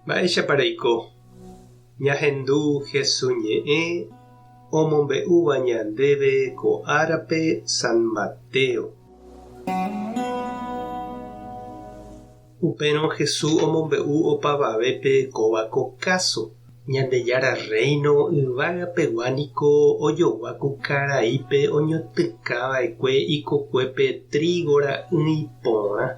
Mba'éichapa reiko? Ñahendu Hesu ñe'ẽ omombe'úva ñandéve ko árape San Mateo. Upérõ Jesús omombe'u opavavépe kóva ko káso, Ñandejára Rréino yvága pegua niko ojogua ku karaípe oñotỹka va'ekue ikokuépe trígo ra'ỹi porã.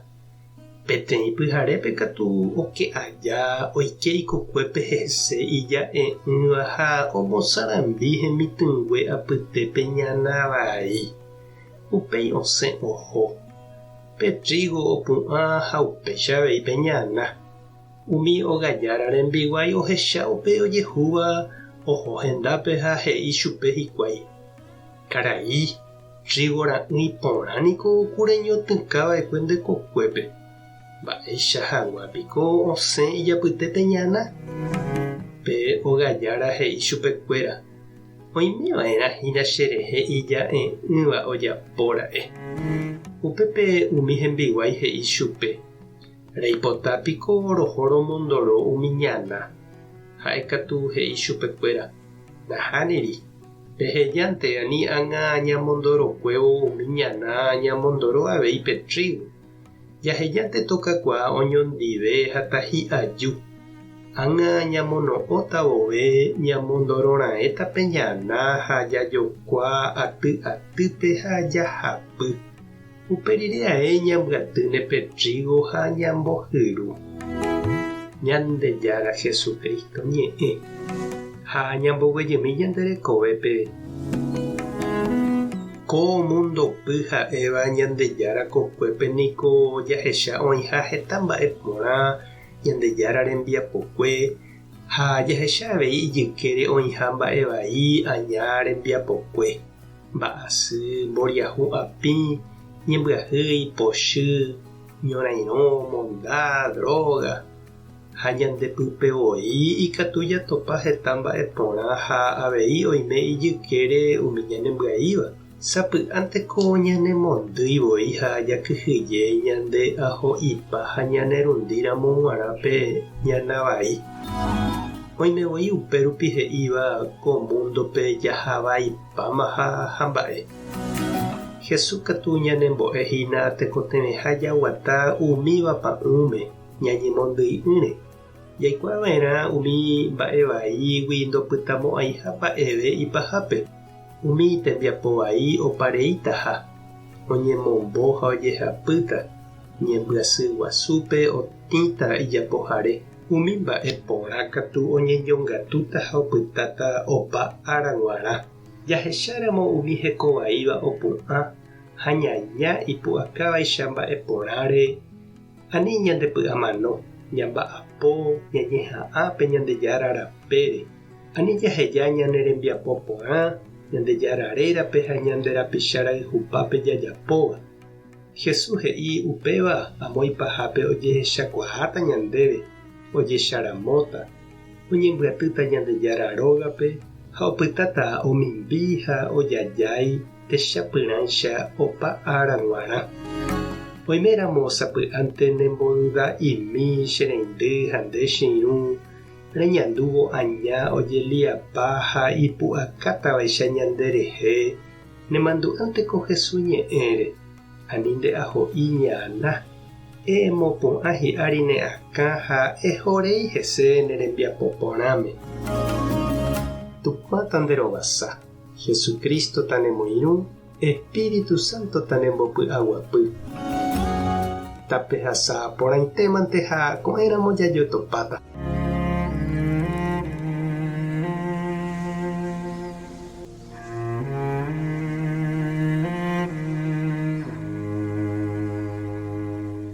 Peteĩ pyharépe katu oke aja oike ikokuépe hese ija'e'ỹva ha omosarambi hemitỹngue apytépe ñana vai. Upéi osẽ oho. Pe trígo opu'ã ha upéicha avei pe ñana. Umi ogajára rembiguái ohecha upe ojehúva oho hendápe ha he'i chupe hikuái, Karai, trígo ra'ỹi porã niko ku reñotỹka va'ekue nde kokuépe. Mba'éicha hag̃ua piko osẽ ijapytépe ñana? Pe ogajára he'i chupekuéra, Oime va'erã hína cherehe ija'e'ỹva ojapo ra'e. Upépe umi hembiguái he'i chupe, Reipota piko roho romondoro umi ñana? Ha'e katu he'i chupekuéra, Nahániri, pehejánte ani ág̃a ñamondorokuévo umi ñana ñamondoro avei pe trígo. Jahejánte tokakuaa oñondive ha tahi'aju. Ág̃a ñamono'õta vove ñamondororãéta pe ñana ha jajokua aty atýpe ha jahapy. Upe rire ae ñambyatýne pe trígo ha ñambohyru. Ñandejára Jesucristo ñe'ẽ ha ñamboguejymi ñande rekovépe. Ko mundopy ha'éva Ñandejára kokuépe niko jahecha oĩha heta mba'e porã Ñandejára rembiapokue ha jahecha avei ijykére oĩha mba'e vai aña rembiapokue, mba'asy, mboriahu apĩ, ñembyahýi, pochy, ñorairõ, monda, droga. Ha ñande pype voi ikatu jatopa heta mba'e porã ha avei oime ijykére umi ñanembyaíva. Sapy'ánteko ñanemondýi voi ha jakyhyje ñande aho'ipa ha ñanerundíramo g̃uarã pe ñana vai. Oime voi upérupi he'íva ko múndope jaha vaipámaha ha mba'e. Jesús katu ñanembo'e hína tekotevẽha jaguata umíva pa'ũme. Ñañemondyi'ỹre, jaikuaa va'erã umi mba'e vaígui ndopytamo'ãiha mba'eve ipahápe, umi tembiapo vai opareítaha, oñemombo ha ojehapýta, ñembyasy guasúpe otĩta ijapohare. Umi mba'e porã katu oñeñongatúta ha opytáta opa ára g̃uarã. Jahecháramo umi hekovaíva opu'ã ha ñaña ipu'akávaicha mba'e porãre, Ani ñandepy'amano, ñamba'apo, ñañeha'ã pe Ñandejára rapére. Ani jaheja ñane rembiapo porã, Ñandejára rérape ha ñande rapicha rayhupápe jajapóva. Jesús he'i upéva amo ipahápe ojehechakuaáta ñandéve, ojecharamóta, oñembyatýta Ñandejára rógape ha opytáta omimbi ha ojajái techapyrãicha opa ára g̃uarã. Oiméramo sapy'ánte nemboyda'imi che reindy ha nde che irũ, reñandúvo aña ojeliapa ha ipu'akátavaicha ñande rehe, nemandu'ánte ko Jesús ñe'ẽre, ani nde aho'i ñana, emopu'ã hi'ári ne akã ha ehorei hese ne rembiapo porãme. Tupã tanderovasa. Jesucristo tanemoirũ, Espíritu Santo tanembopy'aguapy. Tapehasa porãitémante ha ko'ẽramo jajotopáta.